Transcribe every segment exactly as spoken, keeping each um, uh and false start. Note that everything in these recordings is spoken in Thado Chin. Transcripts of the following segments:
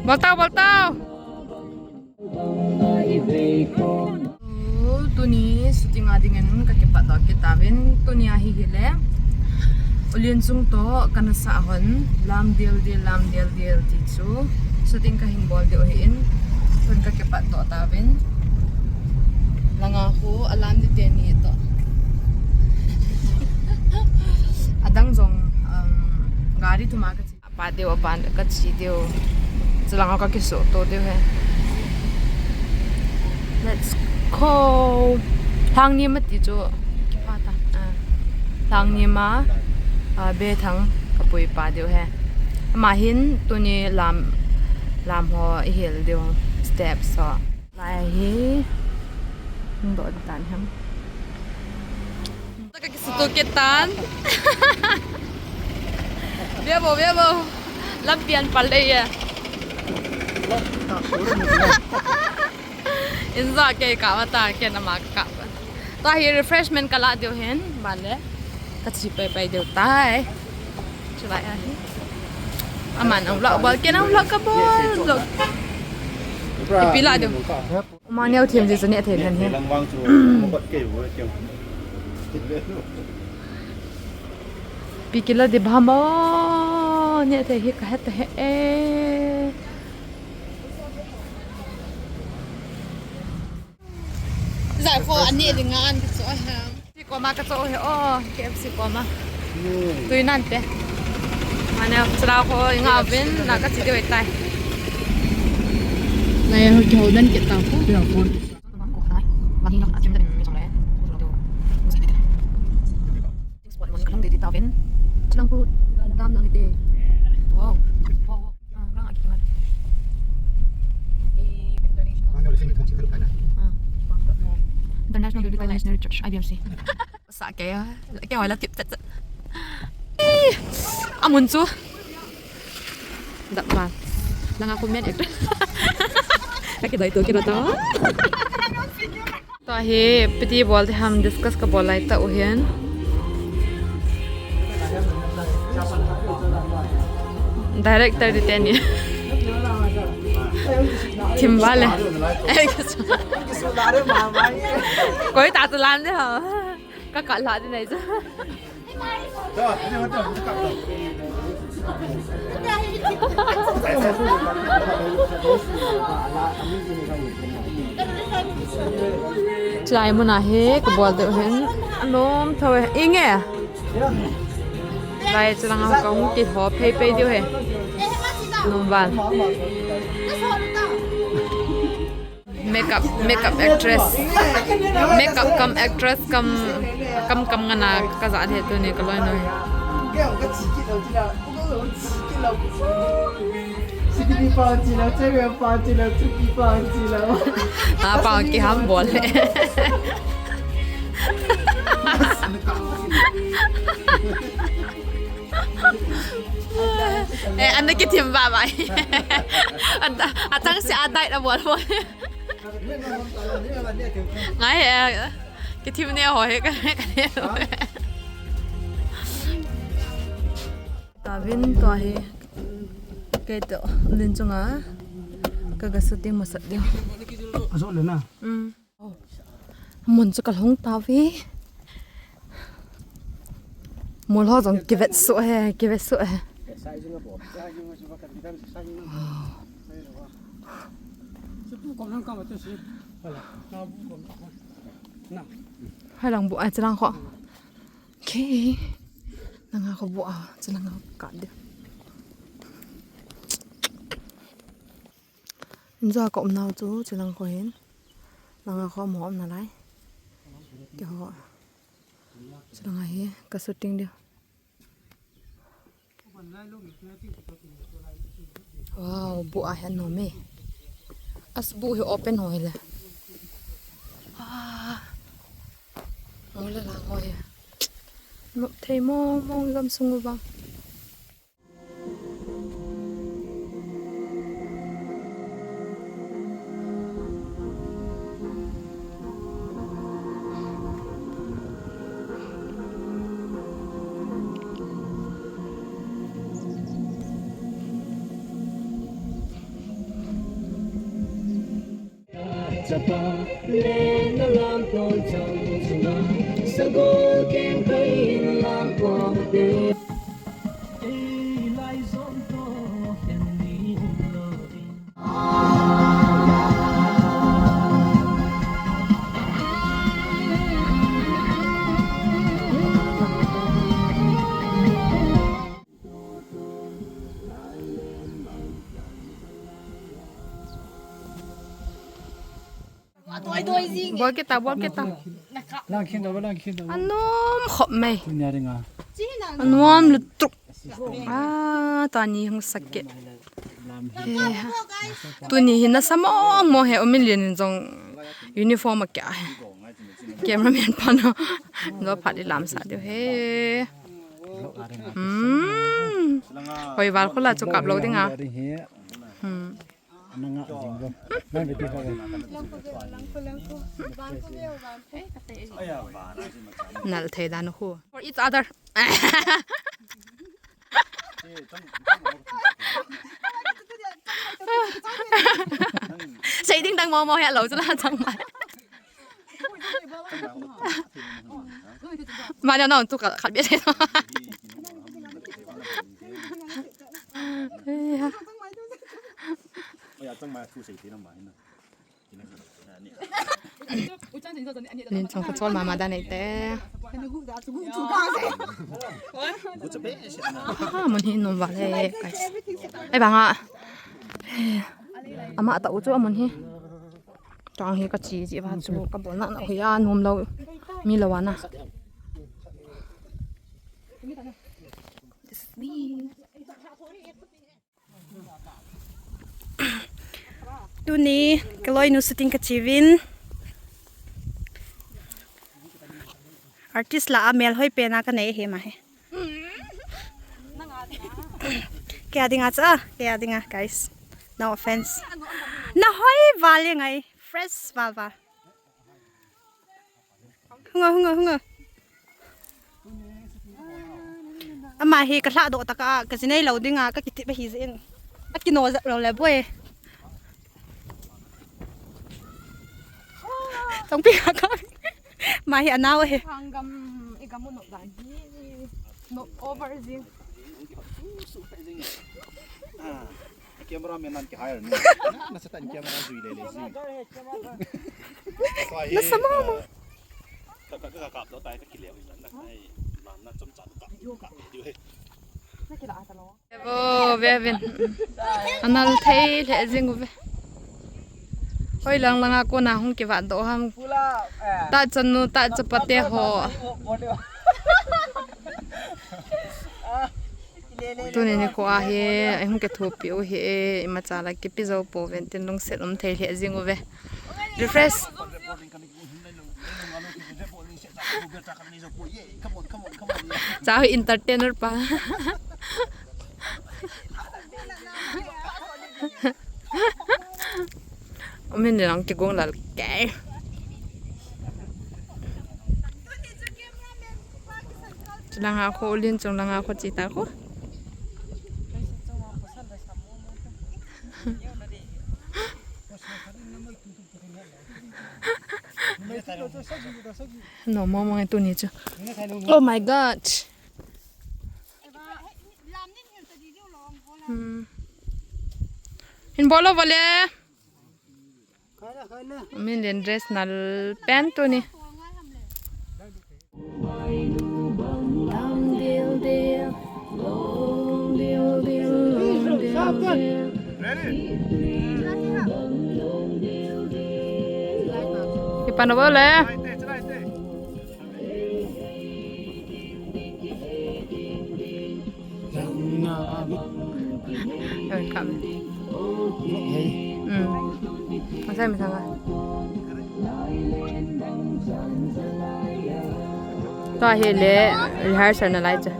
Bol tau, bol tau. Tuni shooting a dingin kakipatdoh kit tauvin, tuni ahi hile. Ulinsung toh kana sah hon, lam dildil, lam dildil ti chu. Shooting kahin bol diu ahin, tun kakipatdoh tauvin. Langa khu alam di teni toh. Adang jong, um, gari thuma kache. Apa diu, apa kache diu. Chulanga kakisuto diu ahi. Let's go. Lhangni mati chu. Kipata. Ah. Lhangni ma. Ah, be thang kapui pa diu ahi. Ama hin tuni lam, lam ho ihil diu. Steps ho. Lai hi. Hung doh tan ham. Kakisuto kit tan. Ve vo, ve vo. Lampi an pal lei e. Injo kei kap ta, kei nama kap. Tua hi refreshment kala diu ahin, vale. Kache pai pai diu tai. Chulai ahi. Aman ang vlog bol, kei ang vlog kabol. Vlog. Ipi la diu. Ama neo them ji chu neh thei lhon hi. Pi kila di bam o, neh thei hi kahet ta he e. Zai kho ani ding an ki cho ha. Si koma kacho he o, K F C koma. Tui nante. Mane chula kho inga vin na kache diu tai. Nai ho kihou dan kit ta kho. Wow. Wow, wow. International Biblical Missionary Church, I B M C. Sa kei a, kei a la tip tat. Amun chu. Dak ba. Langa comment ek. Ka kidoi to kidoi to. Tua hi piti bol te ham discuss kabol lai tau hin. Director di teni. Thim vale. Koi ta tu lan de ha. Ka ka la di nai chu. Chulai muna hi kabol diu hin anom tho e. Inge. Lai chulanga kahung kiho phei phei diu hi. Nom val. Makeup, makeup actress. Makeup cum actress cum, cum, cum ngana kaja the tuni kaloi noi. Ah, pa ki ham bol. Eh, ana kithim ba ba. Ata, atang si adai na bol bol. Ngai he, kithim ne ho he ka, ka ne. Tavin tua hi, kei to, lin chunga, ka ga shooting masat diu. Aso le na. Mm. Mun chu kalhung tave. Mol ho jong kivet suh e, kivet suh e. Hai lang bu ai chilang kho. Okay. Nanga kho bu a, chilang ka de. Injo ka um nau chu, chilang kho hin. Langa kho mo um nalai. Keiho. Chulanga hi ka shooting diu. Wow, bu a hi anom e. As bu hi open ho hile. Ah. Mo la la ho hi. Nop thei mong mong gam sung uva. Chapa le na lam ton chang chunga, sagol ken kai in lam ko te. Bol kita, bol kita. Lang khin da, lang khin da. Anom khop mai. Nya ringa. Anom lutuk. Ah, tani hung sake. Tuni hi nasa mo mo he, umin lin jong uniform a kya he. Cameraman pa no. No phat di lam sa diu he. Hmm. Hoi val khola chu kap lo dinga. Hmm. Nal thei dan khu. For each other. Sei ding dang mo mo he lo chu la chang mai. Mane na tu khat bia sei. Oi, a chang mai thu sei ti na mai na. Nin chang ka chol mama da nei te. Ha, mun hi nom val he, guys. Ai banga. Ama ta u chu amun hi. Chang hi ka chi ji ba chu ka bol na na hi a nom lo. Mi lo ana. This is me. Tuni, ka loinu shooting ka chiuvin. Artist la a mel hoi pena ka nei hi ma he. Kei a dinga cha, kei a dinga, guys. No offense. Na hoi val e ngai, fresh val val. Hunga, hunga, hunga. Ama hi ka lhadoh taka, ka jinei lo dinga, ka kiti ba hi jin. A kino ja lo le boi. Tong pi ka ka. Ma hi anao he. Hangam i gamu no dan hi. No over jin. Cameraman nan ki hire ni. Na sa tan camera jui le le jui. Na sa mama. Ka ka ka kap lo tai ka ki le wi na. Ai, na na chom cha ka ka video he. Na ki la ta lo. Vo ve vin. Anal thei le jing u ve. Hoi lang langa kona hung ki va do ham. Ta chanu ta chapate ho. Tuni nikho a hi, ei hung kithopi u hi, imacha la kipe jou pouvin tin lungset um thei lheh jing uve. Refresh. Cha hi entertainer pa. Umin lang kigong lal kei. Chulanga kho, ulin chulanga kho chi ta kho. No, mo mo tuni chu. Oh my God. Hmm. Hin bolo bole. Min len dress nal pen tuni. Ipan bole. Welcome. Hmm. Masai masanga. Tua hi le rehearsal na lai cha.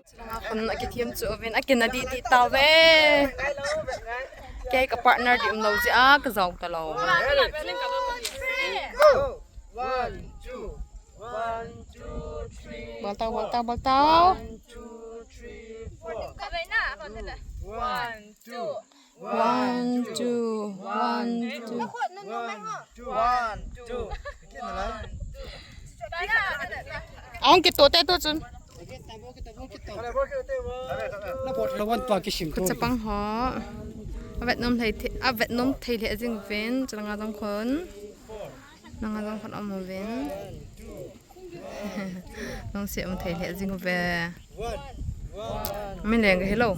Chulanga khun akithem chu uvin, akin adih dih tauve. Kei ka partner dih umlou jeh a ka jao talou. One, two. One, two, Bol tau, bol tau, bol tau. One, two, one, two, one, two. One, two. Ahung kitoh te tu chun. Ka chapang ho. Avet nom thei thei, avet nom thei lheh jing uvin, chulanga jong khun. Nanga jong khun um uvin. Nung se um thei lheh jing uve. Min leng ka hello.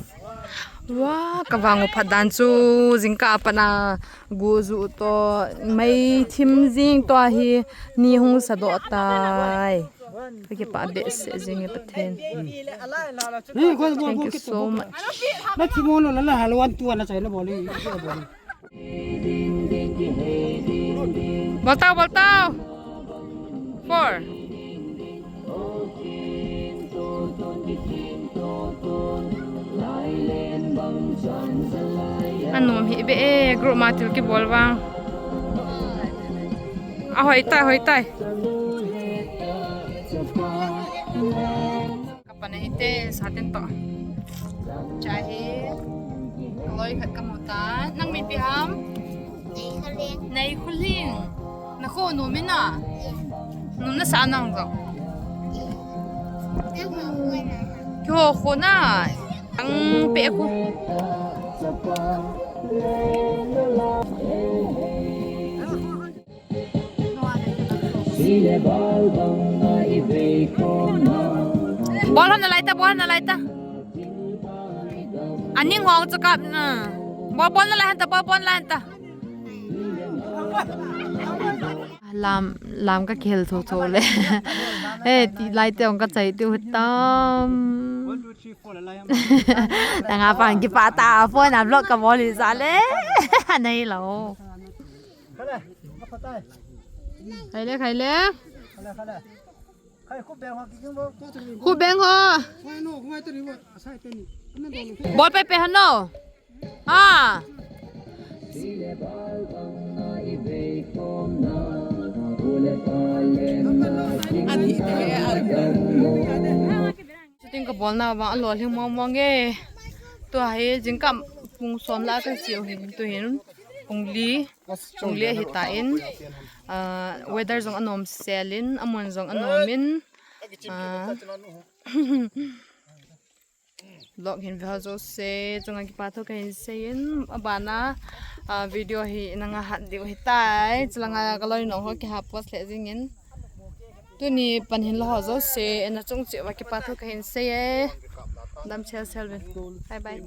Wa, ka vang u phat dan chu jingkah a pat a gu ju to mei thim jing to hi ni hung sa doh tai. Ka kipah behseh jing e Pathen. Thank you so much. Na thi mo lo la la hal one two na chai na bol e. Bol tau, bol tau. Four. Anom hih beh e, group ma thil kibol vang. Ahoi tai, hoi tai. Ka pan ahi te, sa ten toh. Cha hi. Loi khat ka mu ta. Nang min ipi ham? Nei Kholing. Nei Kholing. Na kho nom in a? Nom na sa nang jong. Kho kho na. Ang pe ko. Bol hon nalai ta, bol hon nalai ta. Ani ngong chu kap na. Bol, bol nalai hon ta, bol, bol nalai hon ta. Lam, lam ka kihel tho tho le. Eh, ti lai te ong ka chai te u tam. Nanga pan kipah ta, phone a block ka bol hi sa le. Nei lo. Khai le, khai le. Khu beng ho. Bol pe pe hano. Ha. Shooting ka bolna vang alolhing mong mong e. Tua hi jingkah pung som la ka siu hin tu hin pung li, pung li ahi ta in, ah, weather jong anom sel in, amun jong anom in, ah, vlog hin ve ho jouse chunga kipathu kahin sei in, abana, ah, video hi nanga hat diu ahitai, chulanga ka loi nong ho kiha post le jing in. Tuni pan hin lo ho jouse, na chung cheh uva kipathu kahin sei e. Dam sel sel uvin. Bye bye.